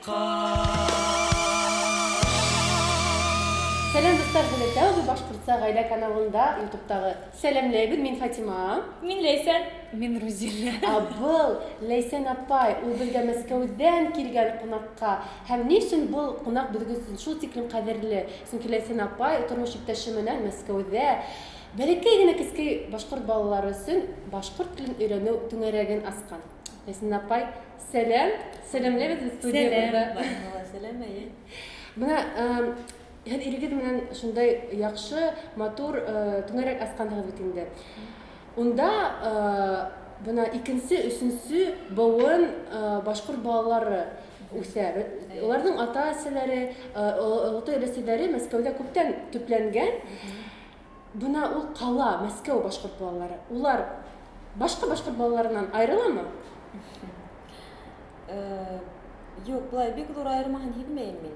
Утҡа. Сәләм, дуҫтар, һеҙҙе тәүге башҡортса ғаилә каналында, ютубтағы сәләмләйбеҙ. Мин Фатима. Мин Ләйсән. Мин Рузилә. Ә был Ләйсән апай, ул беҙгә Мәскәүҙән килгән ҡунаҡҡа. Һәм ни өсөн был ҡунаҡ беҙгә өсөн шул тиклем ҡәҙерле? Сөнки Ләйсән апай тормош иптәше менән Мәскәүҙә бәләкәй генә кескәй башҡорт балалары өсөн башҡорт телен өйрәнеү түңәрәген асҡан. Ләйсән апай, сәләм! Сәләмләйбеҙ беҙ студиябыҙҙа. Сәләм, сәләм, әйе. Бына һеҙ ирегеҙ менән шундай яҡшы, матур түңәрәк асҡанһығыҙ бит инде. Унда бына икенсе, өсөнсө быуын башҡорт балалары үҫә. Уларҙың ата-әсәләре, олатай-өләсәйҙәре Мәскәүҙә күптән төпләнгән. Бына ул ҡала, Мәскәү башҡорт балалары. Улар башҡа башҡорт балаларынан айырыламы? Юҡ, былай бик ҙур айырмаһын һиҙмәйем мин.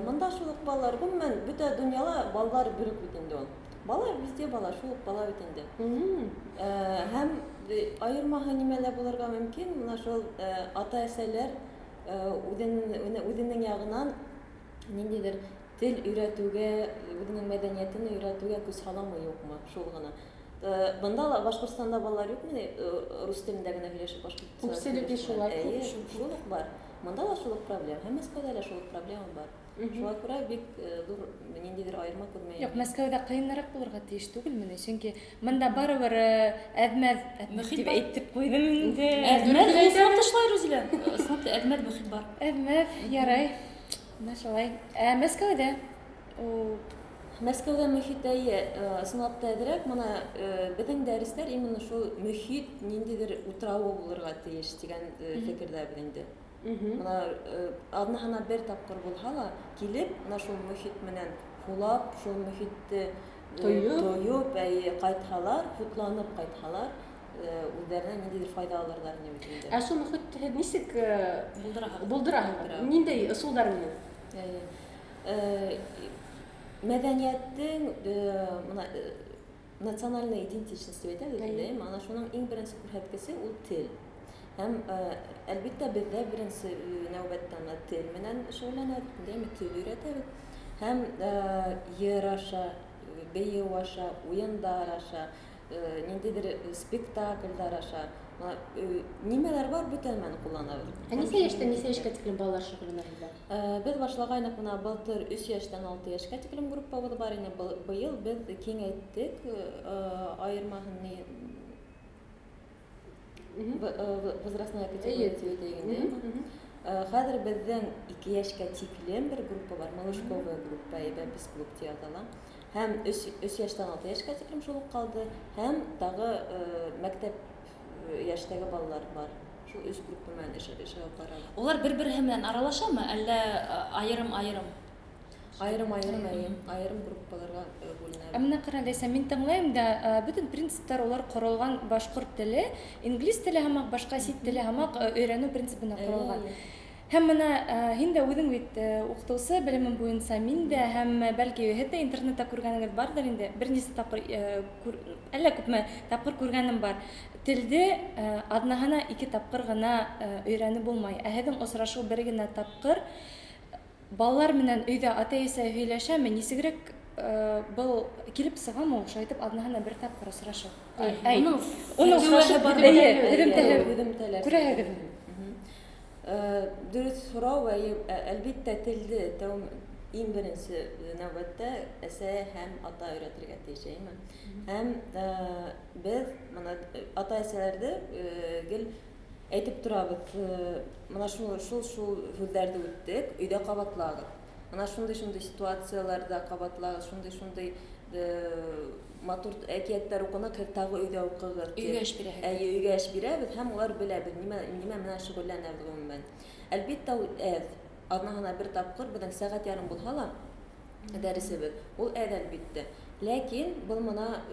Мында шул уҡ балалар, ғөмүмән, бөтә донъяла балалар бер үк бит инде ул. Бала везде бала, шул уҡ бала бит инде. Һәм айырмаһы нимәлә булырға мөмкин? Мына шул ата-әсәләр үҙенең яғынан ниндәйҙер тел өйрәтеүгә, үҙенең мәҙәниәтен өйрәтеүгә көс һаламы, юҡмы, шул ғына. Бында ла Башҡортостанда балалар юҡмы ни, рус телендә генә һөйләшеп башҡортса? Күпселеге шулай. Эйе, шул уҡ бар. Мында ла шул уҡ проблема, һәм Мәскәүҙә лә шул уҡ проблема бар. Шуға күрә бик ҙур ниндәйҙер айырма күрмәйем. Юҡ, Мәскәүҙә ҡыйыныраҡ булырға тейеш түгелме ни? Сөнки мында барыбер әҙмәҙ Мөхит тип бар. әйтеп ҡуйҙым инде. Әҙмәҙ, ысынлап та шулай, Рузилә. Ысынлап та әҙмәҙ мөхит бар. Әҙмәҙ, ярай. Менә шулай. Ә Мәскәүҙә ул Мәскәүҙә мөхит, эйе, ысынлап та әҙерәк. Мына беҙҙең дәрестәр именно шул мөхит ниндәйҙер утрауы булырға тейеш тигән фекерҙәбеҙ инде. Мына аҙнаһына бер тапҡыр булһа ла килеп, мына шул мөхит менән һулап, шул мөхитте тойоп, тойоп, әйе, ҡайтһалар, һутланып ҡайтһалар, үҙҙәренә ниндәйҙер файҙа алырҙар ине бит инде. Ә шул мөхитте һеҙ нисек Булдыраһығыҙ? Булдыраһығыҙ? Ниндәй ысулдар менән? Әйе. Мәҙәниәттең мына национальная идентичность тип әйтәбеҙ инде, ана шуның иң беренсе күрһәткесе ул тел. Һәм әлбиттә беҙҙә беренсе нәүбәттә ана тел менән шөғөлләнәбеҙ, дәйме, тел өйрәтәбеҙ. Һәм йыр аша, бейеү аша, уйындар аша, ниндәйҙер спектаклдәр аша, нимәләр бар, бөтә нәмәне ҡулланабыҙ. Ә нисә йәштән нисә йәшкә тиклем балалар шөғөлләнә һеҙҙә? Беҙ башлағайныҡ бына былтыр 3 йәштән 6 йәшкә тиклем группабыҙ бар ине. Быйыл беҙ киңәйттек, айырмаһын ни возрастная категория тип әйтәйек инде. Хәҙер беҙҙең 2 йәшкә тиклем бер группа бар, малышковая группа, Бәпес клуб тип атала. Һәм 3 йәштән 6 йәшкә тиклем шул уҡ ҡалды. Һәм тағы мәктәп йәштәге балалар бар. Шул 3 группа менән эш алып барабыҙ. Улар бер-береһе менән аралашамы, әллә айырым-айырым? Айырым-айырым, әйе, айырым группаларға бүленәбеҙ. Ә менә ҡара, Ләйсән, мин тыңлайым да, бөтөн принциптар улар ҡоролған башҡорт теле, инглиз теле һымаҡ, башҡа сит теле һымаҡ өйрәнеү принцибына ҡоролған. Һәм бына һин дә үҙең бит уҡытыусы белемем буйынса, мин дә, һәм бәлки һеҙ ҙә интернетта күргәнегеҙ барҙыр инде, бер нисә тапҡыр, әллә күпме тапҡыр күргәнем бар. Телде аҙнаһына 2 тапҡыр ғына өйрәнеп булмай. Ә һеҙҙең осрашыу бер генә тапҡыр. Балалар менән өйҙә ата-әсә һөйләшәме, нисегерәк был килеп сығамы ул, шулай итеп аҙнаһына бер тапҡыр осрашыу? Әй, Уның уның фәтүәһе осрашыу бар. Эйе, Эйе, һөҙөмтәһе һөҙөмтәләр. Күрәһегеҙме? Дөрөҫ һорау, эйе, әлбиттә телде иң беренсе нәүбәттә әсә һәм ата өйрәтергә тейеш, әйеме? Һәм беҙ бына ата-әсәләрҙе гел әйтеп торабыҙ, бына шул, шул, шул һүҙҙәрҙе үттек, өйҙә ҡабатлағыҙ. Бына шундай-шундай ситуацияларҙа ҡабатлағыҙ, шундай-шундай матур әкиәттәр уҡыныҡ, һеҙ тағы өйҙә уҡығыҙ тип. Өйгә эш бирәһегеҙ. Әйе, өйгә эш бирәбеҙ һәм улар беләбеҙ, нимә менән шөғөлләнәбеҙ ғөмүмән. Әлбиттә, ул әҙ. Аҙнаһына бер тапҡыр беҙҙең сәғәт ярым булһа ла дәресебеҙ, ул әҙ әлбиттә. Ләкин был мына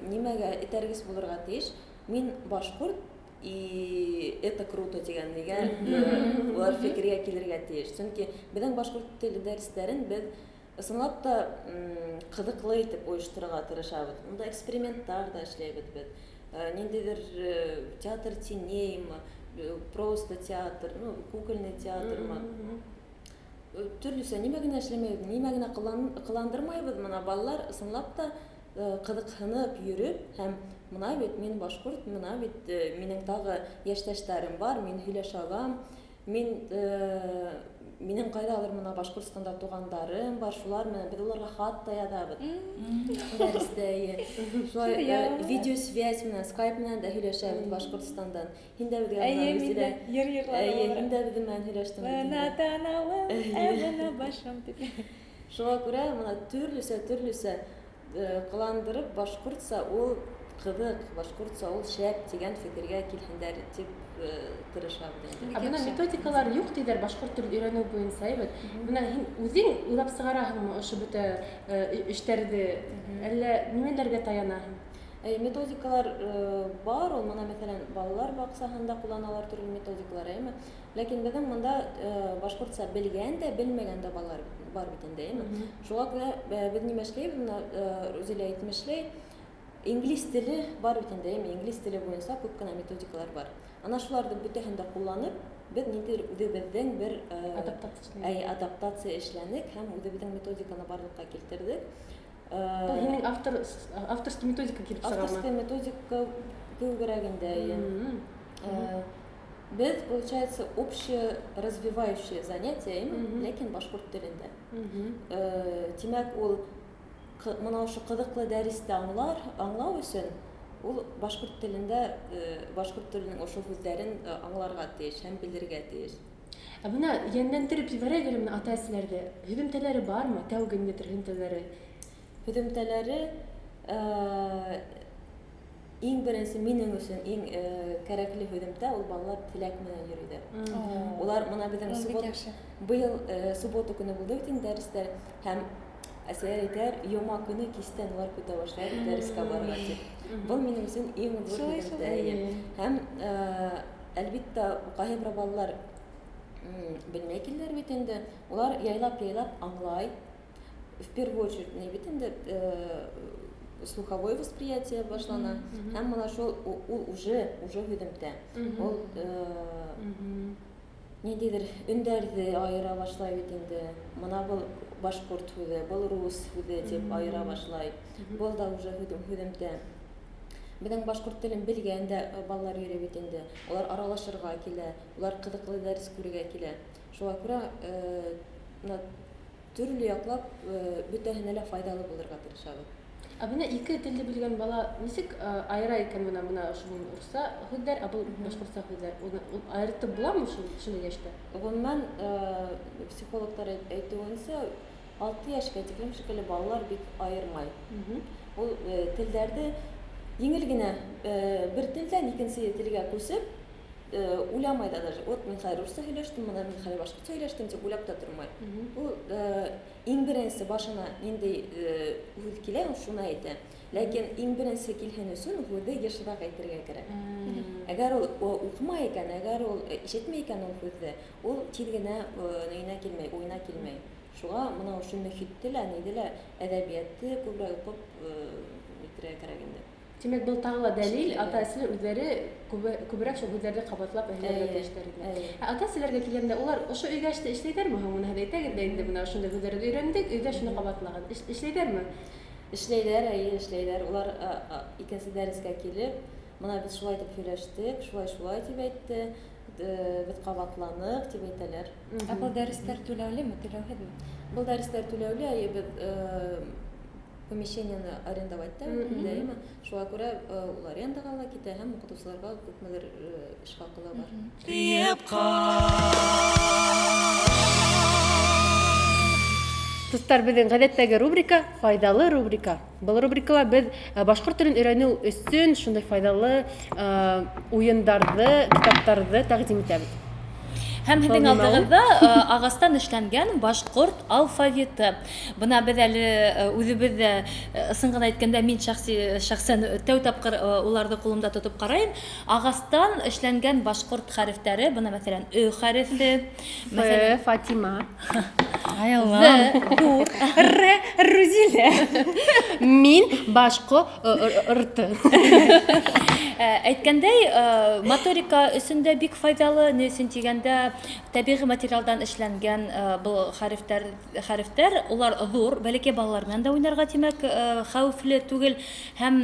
нимәгә этәргес булырға тейеш? Мин башҡорт, и это круто тигән нигә, улар фекергә килергә тейеш. Сөнки беҙҙең башҡорт теле дәрестәрен беҙ ысынлап та ҡыҙыҡлы итеп ойошторорға тырышабыҙ. Унда эксперименттар ҙа эшләйбеҙ беҙ. Ниндәйҙер театр тенеймы, просто театр, кукольный театрмы. Төрлөсә нимә генә эшләмәйбеҙ, нимә генә ҡыландырмайбыҙ, мына балалар ысынлап та ҡыҙыҡһынып йөрөп һәм мына бит мин башҡорт, мына бит минең тағы йәштәштәрем бар, мин һөйләшә алам, мин минең ҡайҙалыр мына Башҡортостанда туғандарым бар, шулар менән беҙ уларға хат та яҙабыҙ. Дәрестә, эйе. Шулай видеосвязь менән, скайп менән дә һөйләшәбеҙ Башҡортостандан. Һин дә беҙгә Әйе, мин дә йыр йырланым. Әйе, һин дә беҙҙең менән һөйләштең. Бына танауым, ә бына башым тип. Шуға күрә мына төрлөсә, төрлөсә ҡыландырып башҡортса ул ҡыҙыҡ, башҡортса ул шәп тигән фекергә килһендәр тип тырышабыҙ инде. Ә бына методикалар юҡ тиҙәр башҡорт телен өйрәнеү буйынса, әйбәт. Бына һин үҙең уйлап сығараһыңмы ошо бөтә эштәрҙе, әллә нимәләргә таянаһың? Методикалар бар ул, мына мәҫәлән, балалар баҡсаһында ҡулланалар төрлө методикалар, әйме? Ләкин беҙҙең мында башҡортса белгән дә, белмәгән дә балалар бар бит инде, әйме? Шуға күрә беҙ нимә эшләйбеҙ, мына Рузилә әйтмешләй, инглиз теле бар бит инде, әйме? Инглиз теле буйынса күп кенә методикалар бар. Ана шуларҙы бөтәһен дә ҡулланып, беҙ ниндәйҙер үҙебеҙҙең бер адаптация эшләнек һәм үҙебеҙҙең методиканы барлыҡҡа килтерҙек. Был һинең авторский методика килеп сығамы? Авторская методика кеүегерәк инде, эйе. Беҙ, получается, общеразвивающее занятие, ләкин башҡорт телендә. Тимәк, ул мына ошо ҡыҙыҡлы дәресте аңлау өсөн ул башҡорт телендә, башҡорт теленең ошо һүҙҙәрен аңларға тейеш һәм белергә тейеш. Ә бына йәнләндереп ебәрәйек әле мына ата-әсәләрҙе. Һөҙөмтәләре бармы? Тәүге ниндәйҙер һөҙөмтәләре? Һөҙөмтәләре иң беренсе минең өсөн иң кәрәкле һөҙөмтә ул балалар теләк менән йөрөйҙәр. Улар мына беҙҙең быйыл суббота көнө булды бит инде дәрестәр һәм әсәләр әйтәләр, йома көнө кистән улар көтә башлай дәрескә барырға тип. Был минең өсөн иң ҙур һөҙөмтә. Һәм әлбиттә ҡайһы бер балалар белмәй киләләр бит инде. Улар яйлап-яйлап аңлай. В первую очередь, не бит инде слуховое восприятие башлана. Һәм мына шул ул уже һөҙөмтә. Ул ниндәйҙер өндәрҙе айыра башлай бит инде. Мына был башҡорт һүҙе, был рус һүҙе тип айыра башлай. Был да уже һөҙөмтә. Беҙҙең башҡорт телен белгән дә балалар йөрөй бит инде. Улар аралашырға килә, улар ҡыҙыҡлы дәрес күрергә килә. Шуға күрә мына төрлө яҡлап бөтәһенә лә файҙалы булырға тырышабыҙ. Ә бына ике телде белгән бала нисек айыра икән мына ошо урыҫса һүҙҙәр, ә был башҡортса һүҙҙәр? Уны айыртып буламы шундай йәштә? Ғөмүмән, психологтар әйтеүенсә, 6 йәшкә тиклем шикелле балалар бик айырмай. Ул телдәрҙе еңел генә бер телдән икенсе телгә күсеп, уйламай да даже. Вот мин хәҙер урыҫса һөйләштем, мына мин хәҙер башҡортса һөйләштем тип уйлап та тормай. Ул иң беренсе башына ниндәй һүҙ килә, ул шуны әйтә. Ләкин иң беренсе килһен өсөн һүҙҙе йышыраҡ әйтергә кәрәк. Әгәр ул уҡымай икән, әгәр ул ишетмәй икән ул һүҙҙе, ул тиҙ генә нейенә килмәй, уйына килмәй. Шуға мына ошо мөхитте лә, ниҙе лә, әҙәбиәтте күберәк уҡып итергә кәрәк инде. Тимәк, был тағы ла дәлил, ата-әсәләр үҙҙәре күберәк шул һүҙҙәрҙе ҡабатлап әһелдәргә тейештәр ине. Ә ата-әсәләргә килгәндә, улар ошо өйгә эште эшләйҙәрме һуң? Бына һеҙ әйтәгеҙ ҙә инде, бына ошондай һүҙҙәрҙе өйрәндек, өйҙә шуны ҡабатлағыҙ. Эшләйҙәрме? Эшләйҙәр, эйе, эшләйҙәр. Улар икенсе дәрескә килеп, бына беҙ шулай тип һөйләштек, шулай-шулай тип әйтте, беҙ ҡабатланыҡ тип әйтәләр. Ә был дәрестәр түләүлеме, түләүһеҙме? Был дәрестәр түләүле, эйе, беҙ помещениены арендовать итә, дәйме? Шуға күрә ул арендаға ла китә һәм уҡытыусыларға күпмелер эш хаҡы ла бар. Дуҫтар, беҙҙең ғәҙәттәге рубрика файҙалы рубрика. Был рубрикала беҙ башҡорт телен өйрәнеү өсөн шундай файҙалы уйындарҙы, китаптарҙы тәҡдим итәбеҙ. Һәм һеҙҙең Был нимә ул? алдығыҙҙа ағастан эшләнгән башҡорт алфавиты. Бына беҙ әле үҙебеҙ ҙә, ысын ғына әйткәндә, мин шәхсән тәү тапҡыр уларҙы ҡулымда тотоп ҡарайым. Ағастан эшләнгән башҡорт хәрефтәре, бына мәҫәлән, Ö хәрефе, Ф, мәҫәлән, Фатима. Ай Аллам. Ҙур. Р, Рузилә. Мин башҡо рт. Әйткәндәй, моторика өсөн дә бик файҙалы, ни өсөн тигәндә, тәбиғи материалдан эшләнгән был хәрефтәр, хәрефтәр, улар ҙур, бәләкәй балалар менән дә уйнарға, тимәк, хәүефле түгел һәм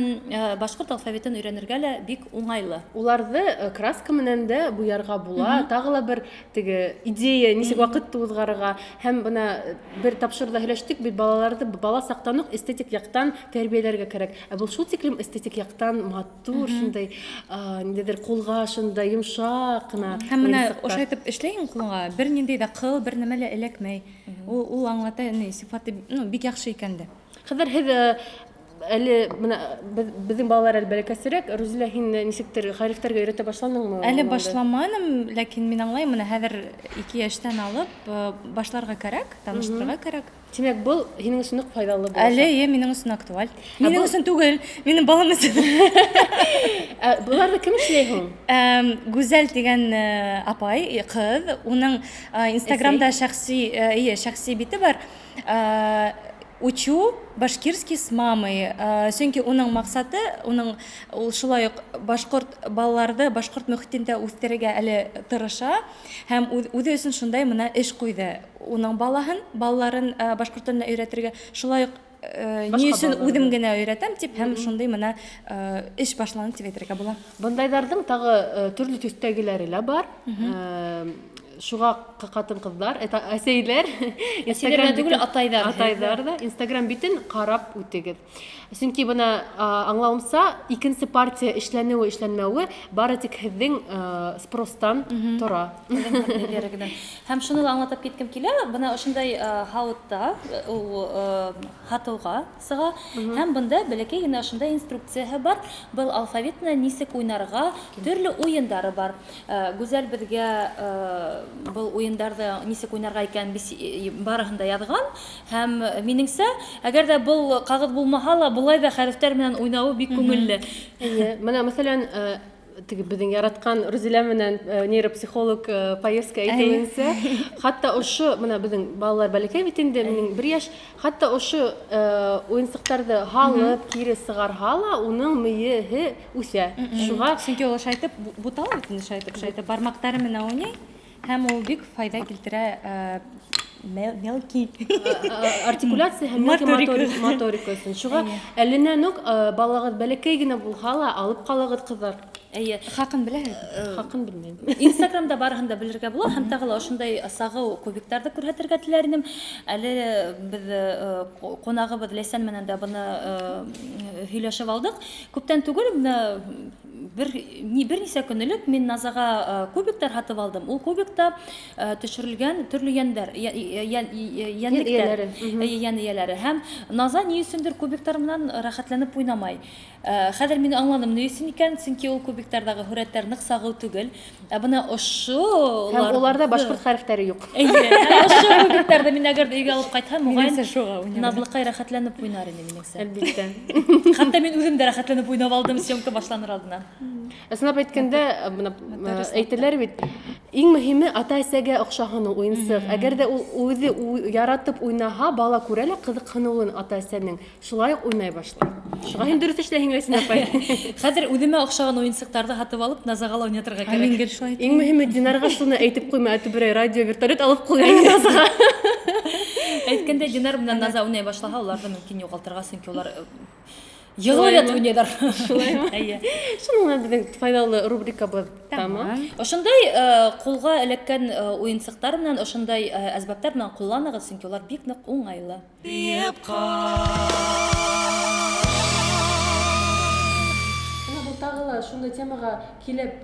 башҡорт алфавитын өйрәнергә лә бик уңайлы. Уларҙы краска менән дә буярға була. Тағы ла бер теге идея, нисек ваҡытты уҙғарырға. Һәм бына бер тапшырыуҙа һөйләштек бит, балаларҙы бала саҡтан уҡ эстетик яҡтан тәрбиәләргә кәрәк. Ә был шул тиклем эстетик яҡтан матур, шундай, ниндәйҙер ҡулға шундай йомшаҡ ҡына. Һәм бына ошайтып эшләйһең ҡулыңа, бер ниндәй ҙә ҡыл, бер нәмә лә эләкмәй. Ул аңлата, ни, сифаты, ну, бик яҡшы икән дә. Хәҙер һеҙ әле бына беҙҙең балалар әле бәләкәсерәк. Рузилә, һин нисектер хәрефтәргә өйрәтә башланыңмы? Әле башламаным, ләкин мин аңлайым, бына хәҙер 2 йәштән алып башларға кәрәк, таныштырырға кәрәк. Тимәк, был һинең өсөн ныҡ файҙалы буласаҡ. Әле, эйе, минең өсөн актуаль. Минең өсөн түгел, минең балам өсөн. Быларҙы кем эшләй һуң? Гүзәл тигән апай, ҡыҙ, уның Инстаграмда шәхси, эйе, шәхси бите бар. Учу башкирский с мамой. Сөнки уның маҡсаты, уның ул шулай уҡ башҡорт балаларҙы башҡорт мөхитендә үҫтерергә әле тырыша һәм үҙе өсөн шундай мына эш ҡуйҙы. Уның балаһын, балаларын башҡорт теленә өйрәтергә, шулай уҡ ни өсөн үҙем генә өйрәтәм тип һәм шундай мына эш башланы тип әйтергә була. Бындайҙарҙың тағы төрлө төҫтәгеләре лә бар. Шуға ҡатын-ҡыҙҙар, әсәйләр, Әсәйләр түгел, атайҙар. Атайҙар ҙа Инстаграм битен ҡарап үтегеҙ. Сөнки бына аңлауымса, икенсе партия эшләнеүе, эшләнмәүе бары тик һеҙҙең спростан тора. Һәм шуны ла аңлатып киткем килә, бына ошондай һауытта ул һатыуға сыға. Һәм бында бәләкәй генә ошондай инструкцияһы бар. Был алфавит менән нисек уйнарға, төрлө уйындары бар. Гүзәл беҙгә был уйындарҙы нисек уйнарға икән барыһын да яҙған. Һәм минеңсә, әгәр ҙә был ҡағыҙ булмаһа ла, былай ҙа хәрефтәр менән уйнауы бик күңелле. Эйе, бына мәҫәлән, теге беҙҙең яратҡан Рузилә менән нейропсихолог Паевская әйтеүенсә, хатта ошо бына беҙҙең балалар бәләкәй бит инде, минең 1 йәш, хатта ошо уйынсыҡтарҙы һалып, кире сығарһа ла, уның мейеһе үҫә. Шуға сөнки ул шайтып бутала бит инде, шайтып, шайтып бармаҡтары менән уйнай. Һәм ул бик файҙа килтерә мелкий артикуляция һәм мелкий моторика өсөн. Шуға әленән үк балағыҙ бәләкәй генә булһа ла алып ҡалығыҙ, ҡыҙҙар. Эйе, хаҡын беләһегеҙ? Хаҡын белмәйем. Инстаграмда барыһын да белергә була, һәм тағы ла ошондай сағыу кубиктарҙы күрһәтергә теләр инем. Әле беҙ ҡунағыбыҙ Ләйсән менән дә быны һөйләшеп алдыҡ. Күптән түгел, бына бер нисә көн элек мин Назаға кубиктар һатып алдым. Ул кубикта төшөрөлгән төрлө йәндәр, йәнлектәр, йән эйәләре. Һәм Наза ни өсөндөр кубиктар менән рәхәтләнеп уйнамай. Хәҙер мин аңланым ни өсөн икән, сөнки ул кубиктарҙағы һүрәттәр ныҡ сағыу түгел. Ә бына ошо Һәм уларҙа башҡорт хәрефтәре юҡ. Эйе, ошо кубиктарҙы мин әгәр ҙә өйгә алып ҡайтһам, моғайын Наҙлыҡай рәхәтләнеп уйнар ине минеңсә. Әлбиттә. Хатта мин үҙем дә рәхәтләнеп уйнап алдым съемка башланыр алдынан. Ысынлап әйткәндә, бына әйтәләр бит, иң мөһиме ата-әсәгә оҡшаһын ул уйынсыҡ. Әгәр ҙә ул үҙе яратып уйнаһа, бала күрә лә ҡыҙыҡһыныуын ата-әсәнең, шулай уҡ уйнай башлай. Шуға һин дөрөҫ эшләйһең, Ләйсән апай. Хәҙер үҙемә оҡшаған уйынсыҡтарҙы һатып алып, Назаға ла уйнатырға кәрәк. Мин гел шулай Иң мөһиме Динарға шуны әйтеп ҡуйма, әйтеп берәй радио вертолет алып ҡуйған Назаға. Әйткәндә, Динар менән Наза уйнай башлаһа, уларҙы мөмкин юғалтырға, сөнки улар йығылып ятып уйнайҙар. Шулаймы? Эйе. Шуның менән беҙҙең файҙалы рубрикабыҙ тамам. Ошондай ҡулға эләккән уйынсыҡтар менән, ошондай әсбаптар менән ҡулланығыҙ, сөнки улар бик ныҡ уңайлы. Бына был тағы ла шундай темаға килеп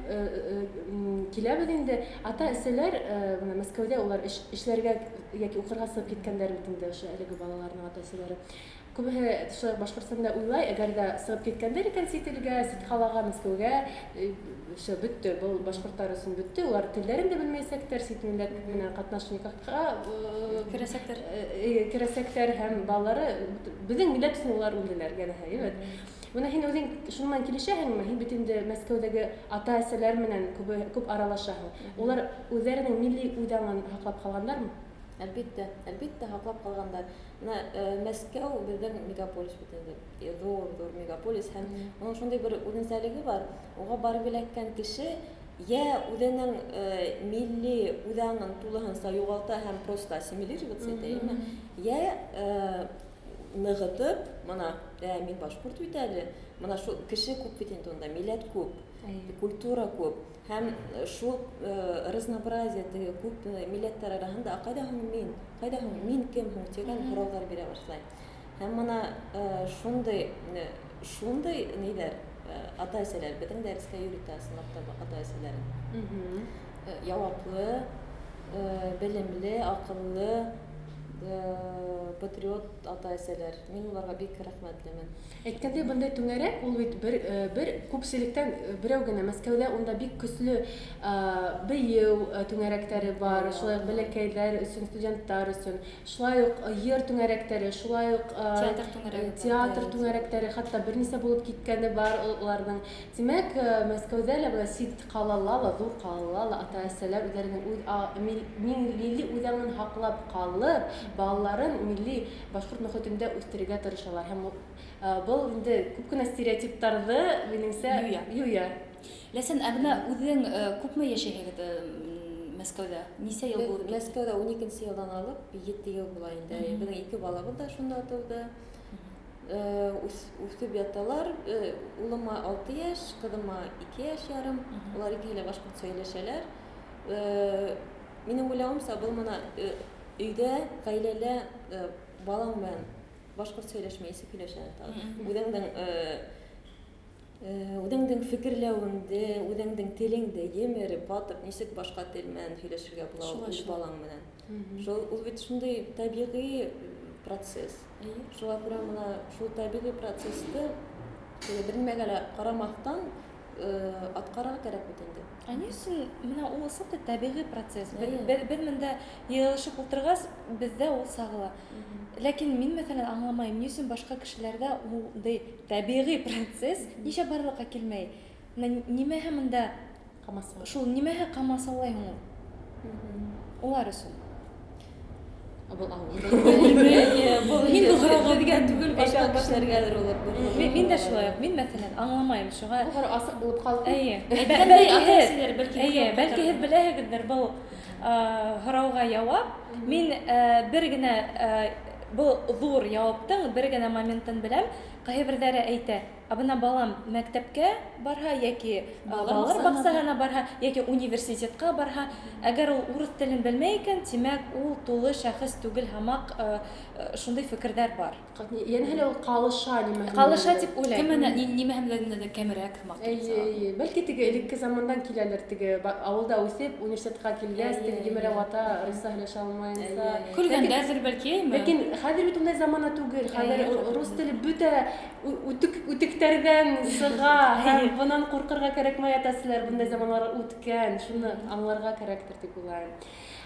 киләбеҙ инде. Ата-әсәләр бына Мәскәүҙә улар эшләргә йәки уҡырға сығып киткәндәр бит инде, ошо әлеге балаларының ата-әсәләре. Күбеһе шулай Башҡортостанда уйлай, әгәр ҙә сығып киткәндәр икән сит илгә, сит ҡалаға, Мәскәүгә, всё, бөттө, был башҡорттар өсөн бөттө, улар телдәрен дә белмәйәсәктәр, сит милләт менән ҡатнаш никахҡа керәсәктәр. Керәсәктәр һәм балалары беҙҙең милләт өсөн улар үлделәр, йәнәһе, әйбәт. Бына һин үҙең шуның менән килешәһеңме? Һин бит инде Мәскәүҙәге ата-әсәләр менән күп аралашаһың. Улар үҙҙәренең милли үҙаңын һаҡлап ҡалғандармы? Әлбиттә, әлбиттә һаҡлап ҡалғандар. Менә Мәскәү беҙҙең мегаполис бит инде. Ҙур, ҙур мегаполис һәм уның шундай бер үҙенсәлеге бар. Уға барып эләккән кеше йә үҙенең милли үҙаңын тулыһынса юғалта һәм просто ассимилироваться итә, әйеме? Йә нығытып, мына, ә, мин башҡорт бит әле. Мына шул кеше күп бит инде унда, милләт күп, культура күп. Һәм шул разнообразие теге күп милләттәр араһында, а ҡайҙа һуң мин? Ҡайҙа һуң мин кем һуң тигән һорауҙар бирә башлай. Һәм мына шундый шундый ниләр ата-әсәләр беҙҙең дәрескә йөрөтә ысынлап та ата-әсәләрен. Яуаплы, белемле, аҡыллы, патриот ата-әсәләр. Мин уларға бик рәхмәтлемен. Әйткәндәй, бындай түңәрәк ул бит бер бер күпселектән берәү генә. Мәскәүҙә унда бик көслө бейеү түңәрәктәре бар, шулай уҡ бәләкәйҙәр өсөн, студенттар өсөн, шулай уҡ йыр түңәрәктәре, шулай уҡ театр түңәрәге, театр түңәрәктәре, хатта бер нисә булып киткәне бар уларҙың. Тимәк, Мәскәүҙә лә бына сит ҡалала ла, ҙур ҡалала ла ата-әсәләр үҙҙәренең үҙ милли үҙаңын һаҡлап ҡалып, балаларын милли башҡорт мөхитендә үҫтерергә тырышалар. Һәм был инде күп кенә стереотиптарҙы, минеңсә, юя. Юя. Ләсән, ә бына үҙең күпме йәшәйһегеҙ Мәскәүҙә? Нисә йыл булып китте? Мәскәүҙә 12 йылдан алып 7 йыл була инде. Беҙҙең ике балабыҙ ҙа шунда тыуҙы. Үҫеп яталар. Улыма 6 йәш, ҡыҙыма 2 йәш ярым. Улар икеһе лә башҡортса һөйләшәләр. Минең уйлауымса, был мына өйҙә, ғаиләлә балаң менән башҡортса һөйләшмәй, нисек һөйләшәһең тағы? Үҙеңдең үҙеңдең фекерләүеңде, үҙеңдең телеңде емереп, ватып, нисек башҡа тел менән һөйләшергә була үҙ балаң менән? Шул ул бит шундай тәбиғи процесс. Шуға күрә мына шул тәбиғи процессты бер нимәгә лә ҡарамаҫтан атҡарырға кәрәк бит инде. Ә ни өсөн менә ул ысынлап та тәбиғи процесс? Беҙ бында йыйылышып ултырғас, беҙҙә ул сағыла. Ләкин мин, мәҫәлән, аңламайым, ни өсөн башҡа кешеләрҙә ундай тәбиғи процесс нисә барлыҡҡа килмәй? Менә нимәһе бында ҡамасаулай? Шул нимәһе ҡамасаулай һуң ул? Улар өсөн. Был ауыл. Был Мин был һорауға беҙгә түгел, башҡа кешеләргәлер ул. Мин дә шулай уҡ. Мин, мәҫәлән, аңламайым шуға. Был һорау асыҡ булып ҡалһын. Эйе. Әйткәндәй, ата-әсәләр бәлки Эйе, бәлки һеҙ беләһегеҙҙер был һорауға яуап. Мин бер генә был ҙур яуаптың бер генә моментын беләм. Ҡайһы берҙәре әйтә: "Ә бына балам мәктәпкә барһа йәки балалар баҡсаһына барһа, йәки университетҡа барһа, әгәр ул урыҫ телен белмәй икән, тимәк, ул тулы шәхес түгел һымаҡ", шундай фекерҙәр бар. Йәнәһе лә ул ҡалыша нимәһе. Ҡалыша тип уйлайым. Кем нимәһе менән дә кәмерәк һымаҡ. Эйе, эйе. Бәлки теге элекке замандан киләлер, теге ауылда үҫеп, университетҡа килгәс, теге емерә вата, русса һөйләшә алмайынса. Көлгәндәрҙер бәлки, әйме? Ләкин хәҙер бит ундай замана түгел. Хәҙер рус теле бөтә үтектәрҙән сыға һәм бынан ҡурҡырға кәрәкмәй, ата-әсәләр, бындай заманалар үткән, шуны аңларға кәрәктер тип уйлайым.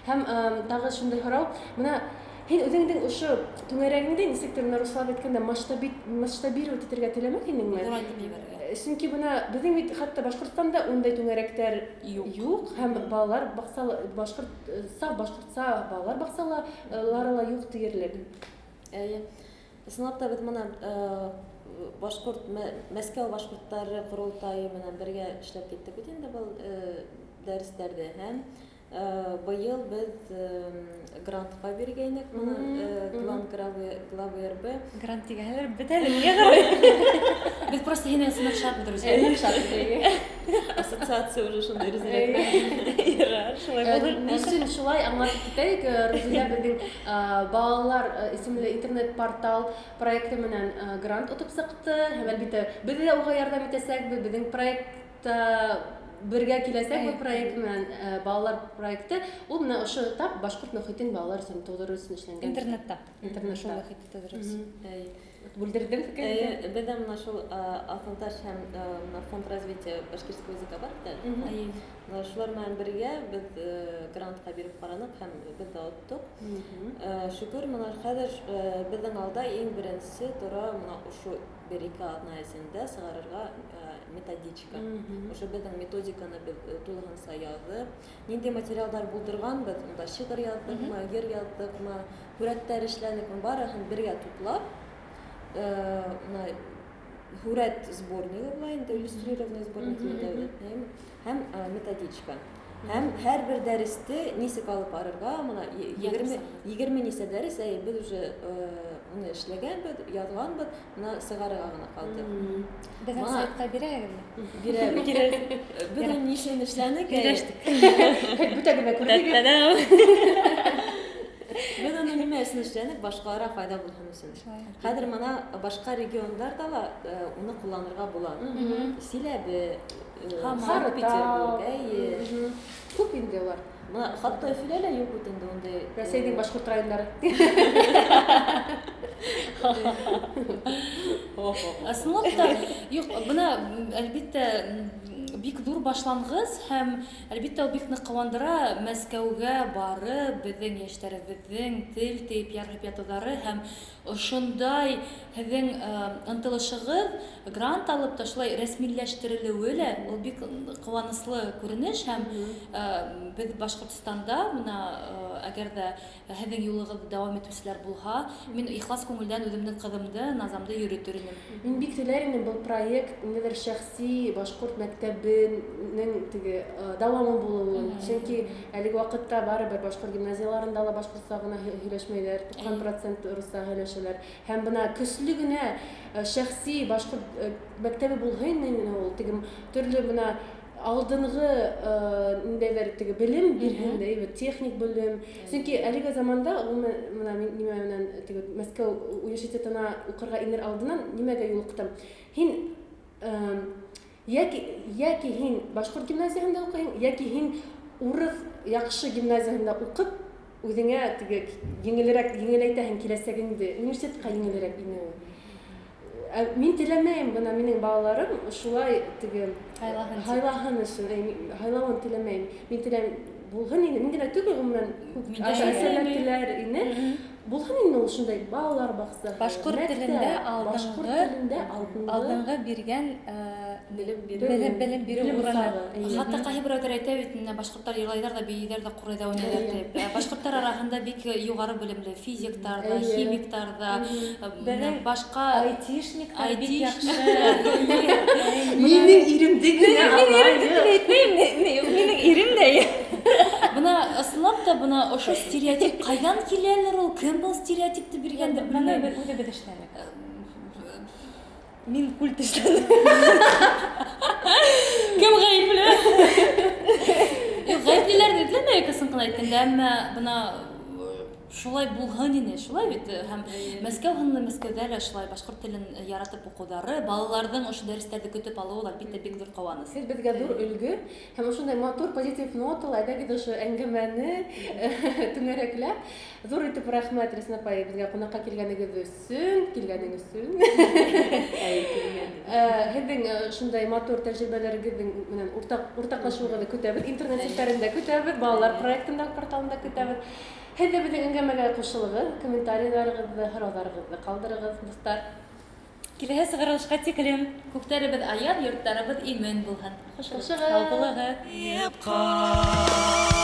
Һәм тағы шундай һорау, бына һин үҙеңдең ошо түңәрәгеңде нисектер менә Руслан әйткәндә масштабировать итергә теләмәҫ инеңме? Ҙурайтып ебәрергә. Сөнки бына беҙҙең бит хатта Башҡортостанда ундай түңәрәктәр юҡ һәм балалар баҡсала башҡорт саф башҡортса балалар баҡсалары ла юҡ тиерлек. Эйе. Ысынлап та беҙ бына башҡорт Мәскәү башҡорттары ҡоролтайы менән бергә эшләп киттек бит инде был дәрестәрҙе һәм быйыл беҙ грантҡа биргәйнек быны план главы РБ. Грант тигәнләр бөтә әле миңә ҡарай. Беҙ просто һинең өсөн шатбыҙ, Рузилә. Шат. Ассоциация уже шундай, Рузилә. Ярар, шулай булыр. Ни өсөн шулай аңлатып китәйек, Рузилә беҙҙең балалар исемле интернет-портал проекты менән грант отоп сыҡты һәм әлбиттә беҙ ҙә уға ярҙам итәсәкбеҙ, беҙҙең проектта бергә киләсәк был проект менән балалар проекты, ул менә ошо тап башҡорт мөхитен балалар өсөн тыуҙырыу өсөн эшләнгән. Интернетта. Интернетта. Шул мөхитте тыуҙырыу өсөн. Бүлдерҙем фекереңде. Беҙҙә менә шул Алтынташ һәм менә Фонд развития башкирского языка бар бит әле. Менә шулар менән бергә беҙ грантҡа биреп ҡараныҡ һәм беҙ ҙә оттоҡ. Шөкөр, менә хәҙер беҙҙең алда иң беренсе тора менә ошо бер-ике аҙна эсендә сығарырға методичка. Ошо беҙҙең методиканы беҙ тулыһынса яҙып, ниндәй материалдар булдырғанбыҙ, унда шиғыр яҙҙыҡмы, йыр яҙҙыҡмы, һүрәттәр эшләнекме, барыһын бергә туплап, бына һүрәт сборнигы була инде, иллюстрированный сборник әйеме? Һәм методичка. Һәм һәр бер дәресте нисек алып барырға, бына 20 нисә дәрес, әйе, беҙ уже уны эшләгәнбеҙ, яҙғанбыҙ, бына сығарырға ғына ҡалды. Беҙҙең сайтҡа бирәһегеҙме? Бирәбеҙ. Беҙ уны ни өсөн эшләнек? Һөйләштек. Бүтәгеҙ ҙә күрҙегеҙ. Беҙ уны нимә өсөн эшләнек? Башҡаларға файҙа булһын өсөн. Хәҙер бына башҡа региондарҙа ла уны ҡулланырға була. Силәбе, Санкт-Петербург, әйе. Күп инде улар. Бына хатта Өфөлә лә юҡ бит инде ундай. Рәсәйҙең башҡорт райондары. Ысынлап та, юҡ, бына әлбиттә бик ҙур башланғыс һәм әлбиттә ул бик ныҡ ҡыуандыра Мәскәүгә барып беҙҙең йәштәребеҙҙең тел тейеп ярһып ятыуҙары һәм ошондай һеҙҙең ынтылышығыҙ грант алып та шулай рәсмиләштерелеүе лә ул бик ҡыуаныслы күренеш һәм беҙ Башҡортостанда бына әгәр ҙә һеҙҙең юлығыҙҙы дауам итеүселәр булһа, мин ихлас күңелдән үҙемдең ҡыҙымды Назамды йөрөтөр инем. Мин бик теләр инем был проект ниндәйҙер шәхси башҡорт мәктәбенең теге дауамы булыуын. Сөнки әлеге ваҡытта барыбер башҡорт гимназияларында ла башҡортса ғына һөйләшмәйҙәр, 90% русса һөйләшәләр. Һәм бына көслө генә шәхси башҡорт мәктәбе булһын инде ул, теге төрлө бына алдынғы ниндәйҙер теге белем бирһен дә, әйбәт техник белем. Сөнки әлеге заманда ғөмүмән бына мин нимә менән теге Мәскәү университетына уҡырға инер алдынан нимәгә юлыҡтым? Һин йәки һин башҡорт гимназияһында уҡыйһың, йәки һин урыҫ яҡшы гимназияһында уҡып, үҙеңә теге еңелерәк, еңеләйтәһең киләсәгеңде, университетҡа еңелерәк инеүе. Мин теләмәйем, бына минең балаларым шулай теге Һайлаһын тип. һайлаһын өсөн, һайлауын теләмәйем. Мин теләм булһын ине, мин генә түгел, ғөмүмән, күп Мин дә ата-әсәләр теләмәйем. теләр ине. Булһын инде ул шундай балалар баҡсаһы, Башҡорт мәктәп, телендә башҡорт телендә алдынғы алдынғы биргән, Белем биреү. белем биреү Белем урыны. усағы, эйе. Хатта ҡайһы берәүҙәр әйтә бит, менә башҡорттар йырлайҙар ҙа, бейейҙәр ҙә, ҡурайҙа уйнайҙар тип. Башҡорттар араһында бик юғары белемле физиктар ҙа, химиктар ҙа, Беҙҙең башҡа айтишниктар бик яҡшы. айтишниктар. Минең иремде генә Минең иремде алайыҡ. тип әйтмәйем, минең ирем дә. Бына ысынлап та бына ошо стереотип ҡайҙан киләлер ул? Кем был стереотипты биргәндер, Быны белмәйем. беҙ үҙебеҙ эшләнек. Мин культ эшләнем. Кем ғәйепле? Юҡ, ғәйеплеләрҙе эҙләмәйек, ысын ғына әйткәндә, әммә бына шулай булһын ине, шулай бит. Һәм Мәскәү һынлы Мәскәүҙә лә шулай башҡорт телен яратып уҡыуҙары, балаларҙың ошо дәрестәрҙе көтөп алыуы ла әлбиттә бик ҙур ҡыуаныс. Һеҙ беҙгә ҙур өлгө һәм ошондай матур позитив нотала әйҙәгеҙ ошо әңгәмәне түңәрәкләп. Ҙур итеп рәхмәт, Рәсмә апай, беҙгә ҡунаҡҡа килгәнегеҙ өсөн, килгәнең өсөн. Әй, килгән. Һеҙҙең шундай матур тәжрибәләрегеҙҙең менән уртаҡлашыуығыҙҙы көтәбеҙ, интернет селтәрендә көтәбеҙ, балалар проектында порталында көтәбеҙ. Һеҙ ҙә беҙҙең әңгәмәгә ҡушылығыҙ, комментарийларығыҙҙы, һорауҙарығыҙҙы ҡалдырығыҙ, дуҫтар. Киләһе сығарылышҡа тиклем. Күктәребеҙ аяҙ, йорттарыбыҙ имен булһын. Хушығыҙ. Һау булығыҙ. Ҡал.